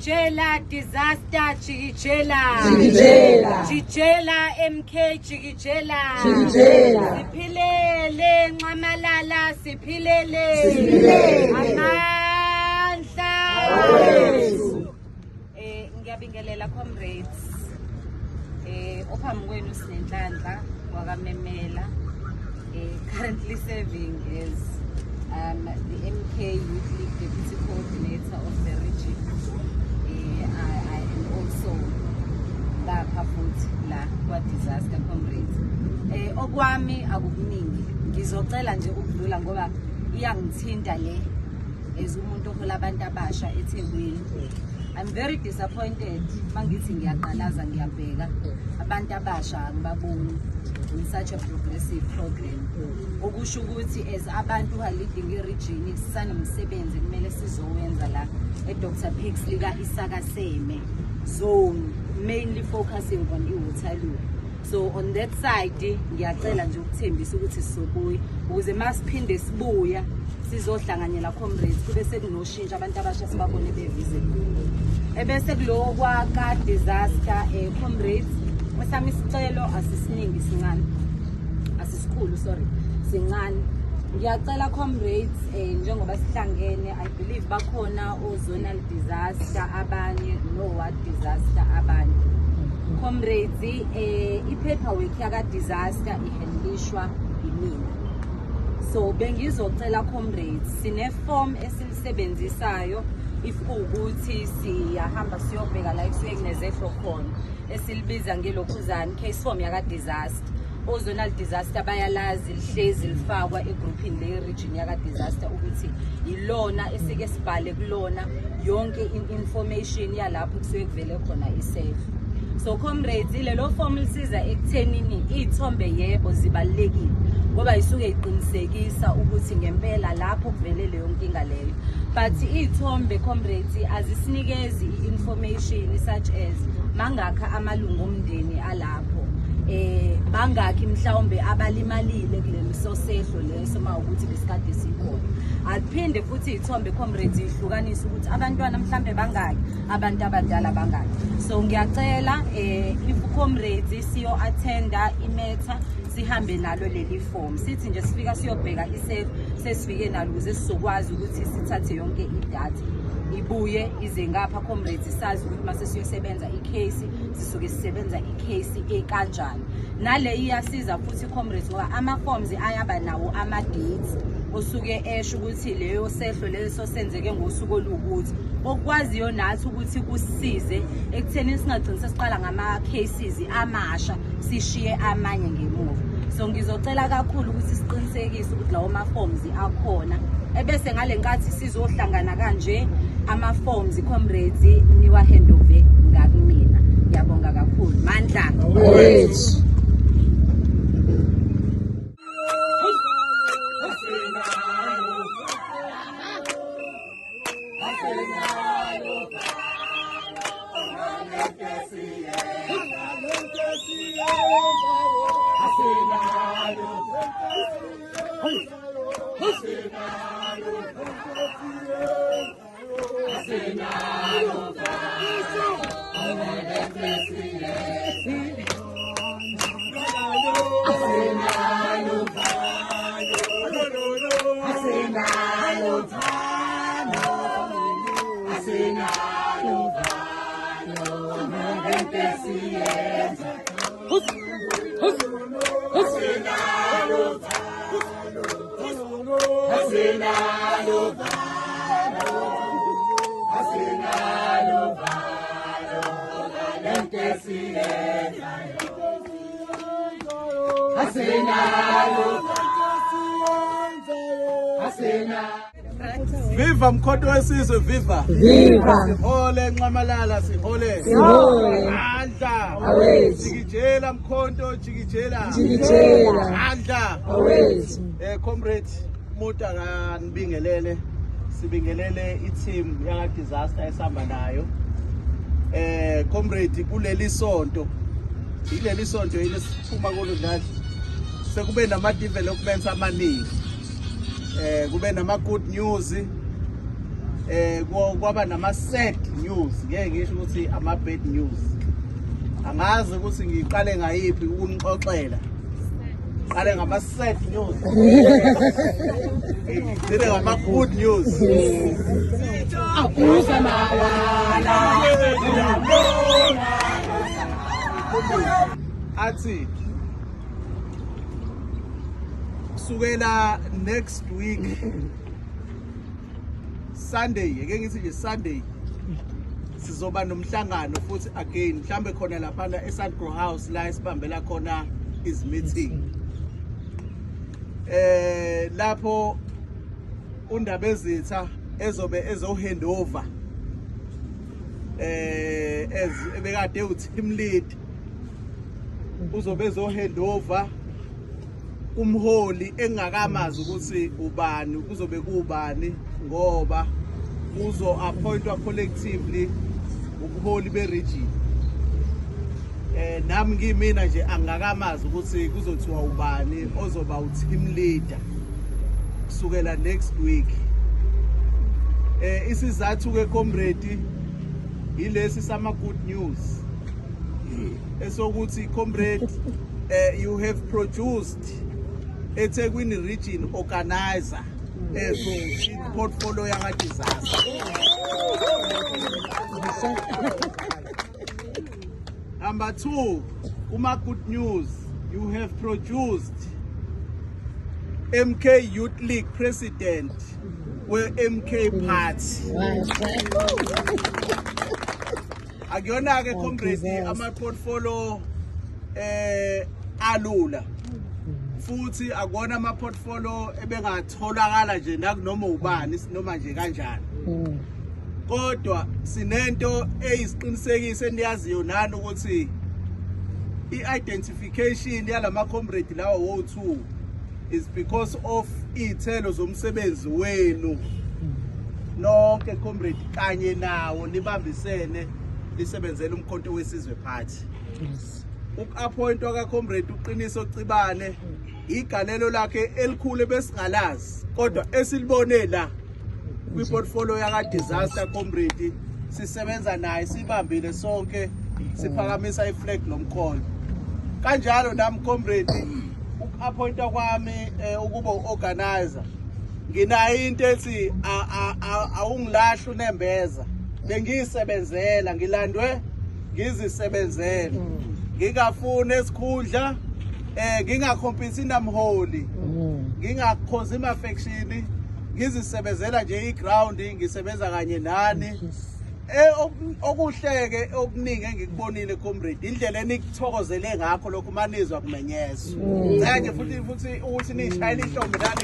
Jikijela disaster, jikijela. Jikijela. Jikijela MK, jikijela. Jikijela. Siphilele Nxamalala, siphilele. Siphilele. Amandla. Awethu. Ngiyabingelela comrades. Ophambi kwenu Sinenhlanhla wakaMemela. Currently serving as the MK Youth League Deputy Coordinator of the region. I am also ngapha futhi la kwa disaster, comrades. Okwami akukuningi. Ngizocela nje ukudlula ngoba iyangithinta le as umuntu ohola abantu abasha eThekwini. I'm very disappointed mangithi ngiyaqalaza, ngiyabheka abantu abasha, angibaboni in such a progressive program. Okusho ukuthi as abantu who are leading i-region, sisanomsebenzi kumele sizowenza la e-Dr Pixley ka-Isaka Seme zone, mainly focusing on i-Waterloo. So on that side ngiyacela nje ukuthembisa ukuthi sizobuya ukuze masiphinde sibuya sizohlanganyela, comrades, kube sekunoshintsho, abantu abasha sibabone be-visible. Ebese kulo kwaka disaster, comrades, esami isicelo asisiningi, sincane, asisikhulu, sorry, sincane. Ngiyacela comrades, njengoba sihlangene, I believe bakhona o-zonal disaster abanye, no ward disaster abanye. Comrades, i-paperwork yaka disaster ihandlishwa yimina, so bengizocela comrades, sine form esilisebenzisayo if kuwukuthi siyahamba siyobheka la ekusuke kunezehlo khona, esilibiza ngelokhuzane case form yaka disaster. O-zonal disaster bayalazi, lihlezi lifakwa egruphini le region yaka disaster ukuthi ilona esike sibhale kulona yonke information yalapho kusuke kuvele khona isehlo. So comrades, lelo form lisiza ekuthenini iy'thombe, yebo, zibalulekile ngoba isuke iqinisekisa ukuthi ngempela lapho kuvele leyo nkinga leyo, but iy'thombe, comrades, azisinikezi i-information such as mangakha amalungu omndeni alapho, bangakhi mhlawumbe abalimalile kulelo sehlo leso mawukuthi besikade sikhona. Aliphinde futhi iy'thombe, comrades, ihlukanise ukuthi abantwana mhlambe bangaki, abantu abadala bangaki. So ngiyacela, if comrades siyo attenda i-matter, sihambe nalo leli form, sithi nje sifika siyobheka isehlo, sesifike nalo ukuze sizokwazi ukuthi sithathe yonke idatha, ibuye ize ngapha, comrades, sazi ukuthi mase siyosebenza i-case, sisuke sisebenza i-case ekanjani. Nale iyasiza futhi comrades ngoba ama-forms ayaba nawo ama-dates osuke esho ukuthi leyo sehlo leso senzeke ngosuku oluwukuthi, okwaziyo nathi ukuthi kusisize ekutheni singagcini sesiqala ngama-cases amasha, sishiye amanye ngemuva. So ngizocela kakhulu ukuthi siqinisekise ukuthi lawo ma-forms akhona, ebese ngale nkathi sizohlangana kanje, ama-forms, comrades, niwa-handove ngakumina. Ngiyabonga kakhulu. Mandla. Awethu. Viva Mkhonto weSizwe, viva! Viva! Sihole Nxamalala, sihole! Sihole! Amandla! Awethu. Jikijela Mkhonto, jikijela! Jikijela. Amandla! Awethu. Comrade, umuntu akanibingelele. Sibingelele i-team yaka disaster esihamba nayo. Comrade, kuleli sonto, ileli sonto yini siphuma kulo dladla, sekube nama developments amaningi. Kube nama good news. Kwaba nama sad news, ngeke ngisho ukuthi ama bad news. Angazi ukuthi ngiqale ngayiphi ukunixoxela. Qale ngama sad news, ngigcine ngama good news. Abuza mawala. Athi kusukela next week Sunday, ake ngithi nje Sunday, sizoba nomhlangano futhi again, mhlambe khona laphana eSandro House la esibambela khona iz meeting, lapho uNdabezitha ezobe ezo handover as ebekade u team lead, uzobe ezo handover umholi engakamazi ukuthi ubani, kuzobe kuubani, ngoba uzo appointwa collectively ubuholi be-region. Nami ngimina nje angakamazi ukuthi kuzothiwa ubani ozoba u-team leader kusukela next week. Isizathu ke comrade ilesi sama good news esokuthi comrade, you have produced eThekwini region organizer eso portfolio yaka disaster. Number 2, kuma good news, you have produced MK Youth League president we MK Party. Akuyona ke comrade Jesus. ama portfolio alula, futhi akuwona ama portfolio ebengatholakala nje nakunoma ubani noma nje kanjani, kodwa sinento eyisiqinisekiso eniyaziyo nani ukuthi i-identification yalama comrade lawa wo2 is because of iy'thelo zomsebenzi wenu nonke comrade, kanye nawo nibambisene nisebenzele uMkhonto weSizwe Party. Uku-appointwa kaComrade uQiniso Cibane, igalelo lakhe elikhulu ebesingalazi kodwa esilibone la kwi-portfolio yaka-disaster comrade, sisebenza naye sibambile sonke, siphakamisa iflag lomkhonto. Kanjalo nami comrade, uku-appointwa kwami ukuba u-organizer, nginayo into ethi awungilahli unembeza, bengiyisebenzela, ngilandwe ngizisebenzele, ngingafuni esikhundla, ngingakhompisi namholi, ngingakhozi ima-faction, ngizisebenzela nje i-ground, ngisebenza kanye nani. Okuhleke okuningi engikubonile comrade, indlela enikuthokozele ngakho lokhu manizwa kumenyezwa. Ngicela nje futhi ukuthi nishayele ihlombe nani.